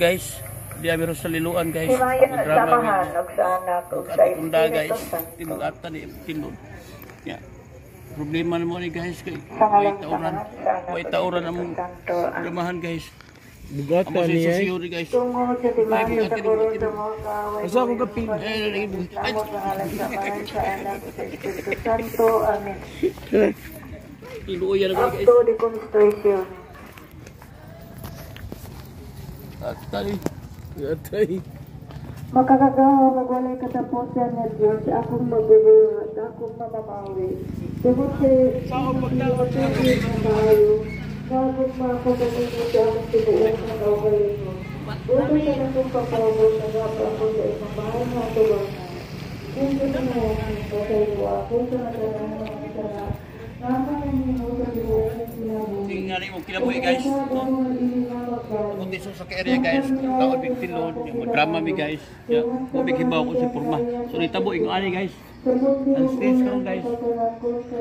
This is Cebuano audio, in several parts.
guys. Di ami sa Liloan, guys. Himaya sa Drama mi. Amahan, ug sa Anak, ug sa Tunda, Espiritu guys. Santo. Timugata ni tilon. Ya. Problema na mo ni, guys, kay Sa way ngalan sa tauran. Amahan, sa Anak, Way ug sa tauran Espiritu among Santo. Amen. dramahan, guys. Bugata Amo sa niya. susiyo ni, guys. Tungo sa timayo sa guro sa mga kaaway. Asa akong kapil? Ay, ay, Sa ngalan sa Amahan, sa Anak, ug sa Espiritu Santo. Amen. Tiluoy na ko, guys. Acto de contrición. Atay. Atay. Makakagawa magwalay katapusan na Diyos, akong magbubuhat, akong mamamawi. Tungod sa imong na kaayo, nga akong makapamino sa akong tibuok nga kaugalingon. Buto sa akong papawag, nagapa ako sa imong mahal nga atubangan. Kung Ginoo, pasaylo ako sa matanan nga mga sala, nga akong nahimo sa tibuok kong kinabuhi. Tingnan mo kinabuhi, guys. Kung dito sa area, guys, taon big tilon, yung drama mi, guys. Ya, mo big hibaw ko si porma. So nitabo ingo ani, guys. Ang stage karon, guys.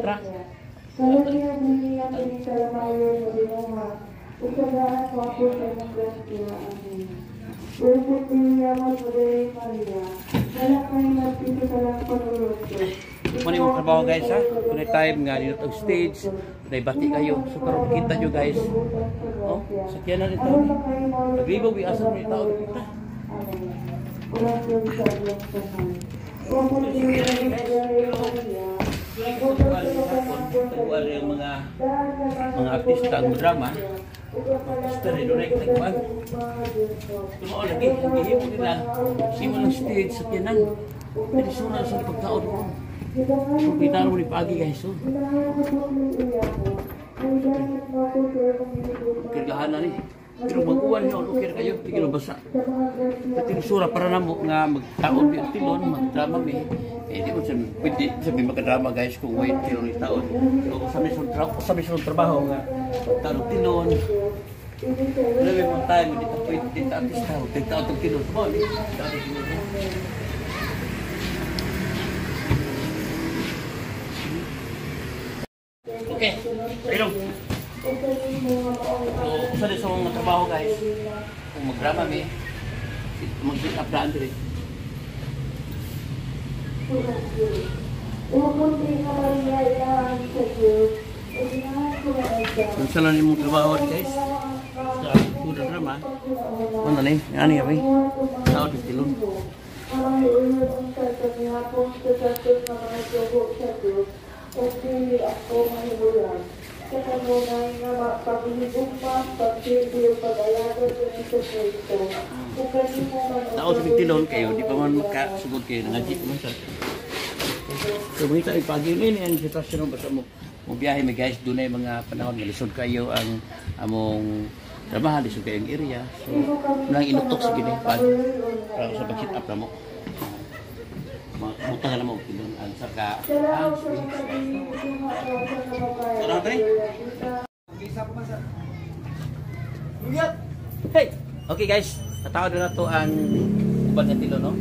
Tra. Muna yung trabaho, guys, ha. Kung time nga nito og stage, naibati kayo. So karon kita nyo, guys. Oh, sakyanan nito. Paglibog bi asa ni tao kita. Tagwal yung mga artista ang drama. Artista rin doon ay tagwal. Tumaon lagi, ang gihimo nila. Simo ng stage sa tiyanan. Tinisura sa pagkaon ko. So kita mo ni pagi, guys. So, kirgahan na ni. Pero mag-uwan niyo, okay kayo, tigil basa. Tinisura para namo nga magtaon mi tilon, magdrama mi. Eh di mo sabi, pwede sabi magdrama, guys, kung wait tilon ni taon. So sa mi sa trabaho nga taon tilon. Wala may mga time, di ta pwede, di ta artista, di ta taon tilon. Mo ni, taon tilon. Okay, pero so, usa din sa mga trabaho, guys. Kung magdrama mi, mag-sit up daan dire. Unsa lang imong trabaho, guys? Sa food drama. Ano ni? Ani abi? Tao di tilon. Tao sa tilon kayo, di pa man makasugod kayo, nangajit man sa. So mangita ay pagi ni ang sitwasyon mo basta mo mo biyahe mi, guys, dunay mga panahon nga lisod kayo ang among trabaho, lisod kayo ang area. So nang inutok sa gini pag para sa pag-sit up na mo. Butang na mo tilon ang saka ang stage. So na tre. Hey. Okay, guys, natawag na to ang uban nga tilon, no.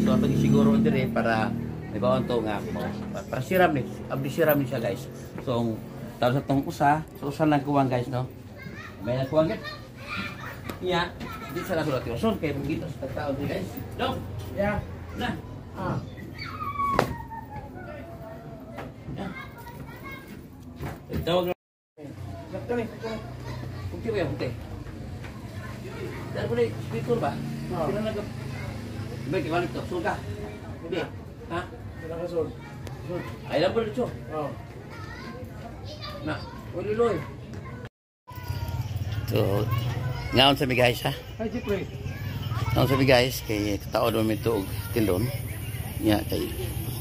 So ato siguro dire para may bawon to nga para siram ni, abdi siram ni siya, guys. So ang tawag sa tong usa, so usa lang kuwang, guys, no. May nakuwang gid. Iya, di sa nasulat ko. So kay mugito sa tao di, guys. Dong. Yeah. Na. Ah. Na. Tawag na. Kami. Puti ba yan, puti? Dahil ko na, speaker ba? Oo. Sino nag... Ba, kibalik to. Sulka. Hindi. Ha? Wala ka sol. Ay lang po dito. Oh. Na. Uliloy. So, ngaon sa mi, guys, ha? Hi, Jeffrey. Ngaon sa mi, guys, kay tao doon mi tuog tilon. Nya kay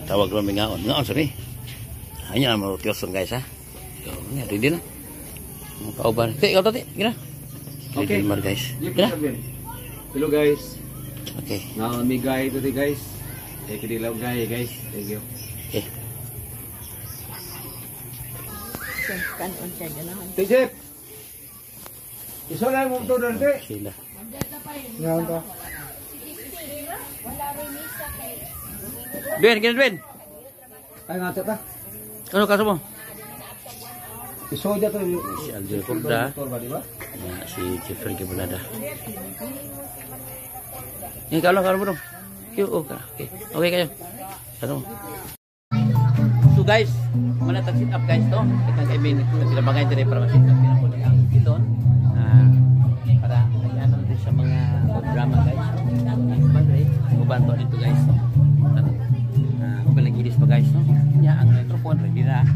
tawag ro mi ngaon. Ngaon sa mi. Anya na mo tiyoson, guys, ha? So, nya ready na. Mga kauban. Ti, ikaw tati, gina. Okay. Ready man, guys. Jeffrey Gina. Sabin. Hello, guys. Okay. Now mi guy today, guys. Take it love guy, guys. Thank you. Okay. Te Jeff. Iso lang mo to doon, te. Sila. Ngaon ta. Duen, gina Duen. Ay nga ta. Ano kaso mo? Isoda to. Si Aldo Corda. Di ba? Ya, si Jeffrey Gabunada. Yung kalau kalau bro. Yo, okay. Okay, okay kayo. Ano? So guys, mana tag sit up guys to. Kitang kay min nagsilabangay dire para ma-sit up pinako ang kilon. Ah, para ay din sa mga drama guys. Ang uban dre, uban to dito guys. Ah, uban nagilis pa guys no. Nya ang microphone ready na.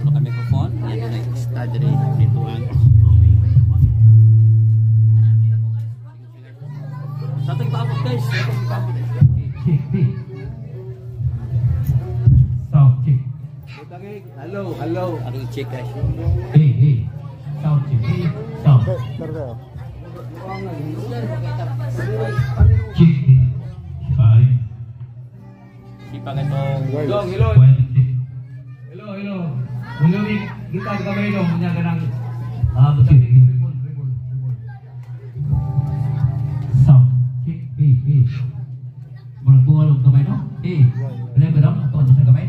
Tulo ka microphone, nya na extra dire dito ang sa itong ipaabot guys, sa itong ipaabot. Check, check. Sound check. Hello, hello. Atong i-check guys. Hey, hey. Sound check. Hey, sound. Check. Five. Sipag itong Dong, hello. One, check. Hello, hello. Muli kita kamay dong nya kanang Ah, check. Hey. Ribol, ribol, ribol. Sound. Check. Hey, hey. Murag buwal og kamay no? Hey. Ano ba dong? Ato sa kamay?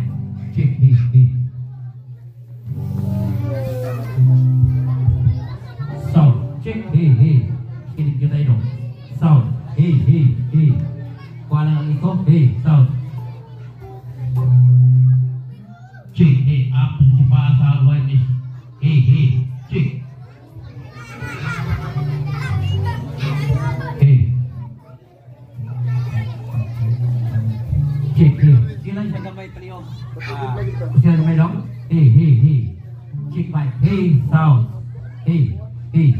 Check. Hey, hey. Sound. Check. Hey, hey. Kinig kita tayo dong. Sound. Hey, hey, hey. Kuha lang ang iko. Hey, sound. Check. Hey, up si pa sa wireless. Hey, hey. Check. Hey. Check, hey. Sige lang siya gamay palihog. Ah, Sila gamay dong? Hey, hey, hey. Check mic. Hey, sound. Hey, hey.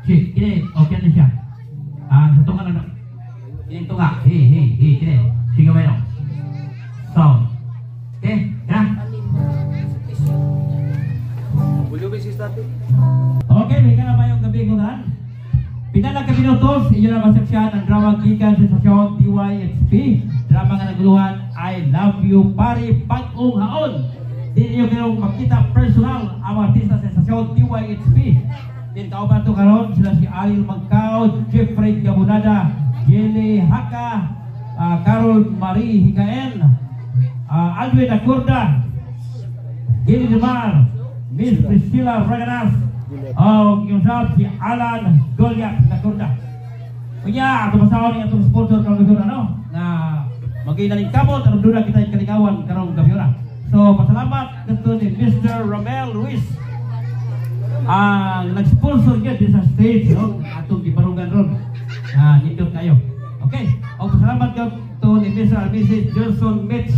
Check. Kini, okay na siya. Ah, sa tunga na. Kini tunga. Hey, hey, hey. Kini. Sige gamay dong. Sound. Okay, na. Okay, may na mayong gabi ko nan. Pila ka minutos, inyo na masaksihan ang drama gikan sa stasyon DYXP. Drama nga naguluhan, I Love You Pare Bag-ong Haon. Di niyo kayo makita personal ang mga artista sa stasyon DYXP. Din kauban to karon sila si Ariel Magcao, Jeffrey Gabunada, Jelly Haka, Carol Marie Hikael, Alwin Acorda, Gilly Demar, Miss Priscilla Raganas, o yung sab si Alan Goliath Nakurda. Unya, ato masawon ni atong sponsor karong gabi ano nga magina ning kamot aron duna kita kalingawan karong gabi ora. So pasalamat kadto ni Mr. Romel Ruiz ang nag-sponsor niya din sa stage no atong gibarungan ron. Ah, nindot kayo. Okay. O pasalamat kadto ni Mr. and Mrs. Johnson Mitch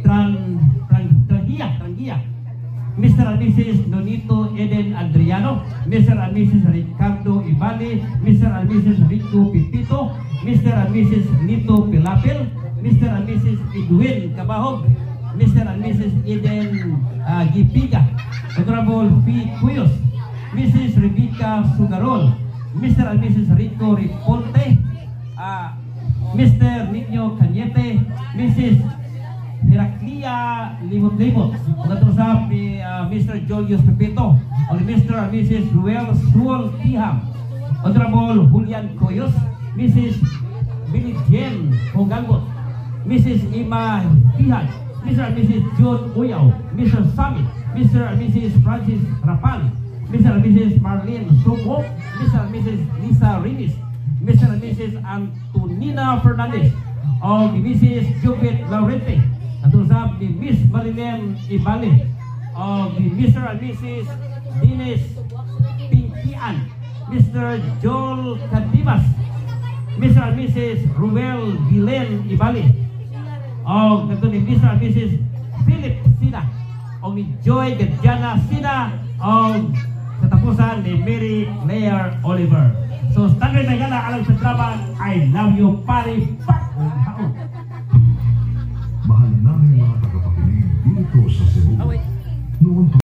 Tran Tran Trangia Trangia. Mr. and Mrs. Nonito Eden Adriano, Mr. and Mrs. Ricardo Ibali, Mr. and Mrs. Rico Pipito, Mr. and Mrs. Nito Pilapil, Mr. and Mrs. Edwin Cabahog, Mr. and Mrs. Eden Gipiga, Honorable P. Cuyos, Mrs. Rebecca Sugarol, Mr. and Mrs. Rico Riponte, Mr. Nino Cañete, Mrs. Heraclia Limot-Limot, ug ni Mr. Julius Pepito, o ni Mr. and Mrs. Ruel Suol Tiham, Honorable Julian Coyos, Mrs. Billy Jen Hogambot, Mrs. Ima Pihan, Mr. and Mrs. John Uyaw, Mr. Sami, Mr. and Mrs. Francis Rapal, Mr. and Mrs. Marlene Sumo, Mr. and Mrs. Lisa Rinis, Mr. and Mrs. Antonina Fernandez, o ni Mrs. Jupit Laurente, atong sab ni Miss Marilyn Ibali, o ni Mr. and Mrs. Dennis Pinkian, Mr. Joel Cadimas, Mr. and Mrs. Ruel Guilen Ibali, o kadto ni Mr. and Mrs. Philip Sina, o ni Joy Gadjana Sina, o katapusan ni Mary Claire Oliver. So, standard na gala alang sa drama, I Love You Pare Bag-ong Haon. Mahal naming mga tagapakinig dito sa Cebu. Ah, wait. Noon pa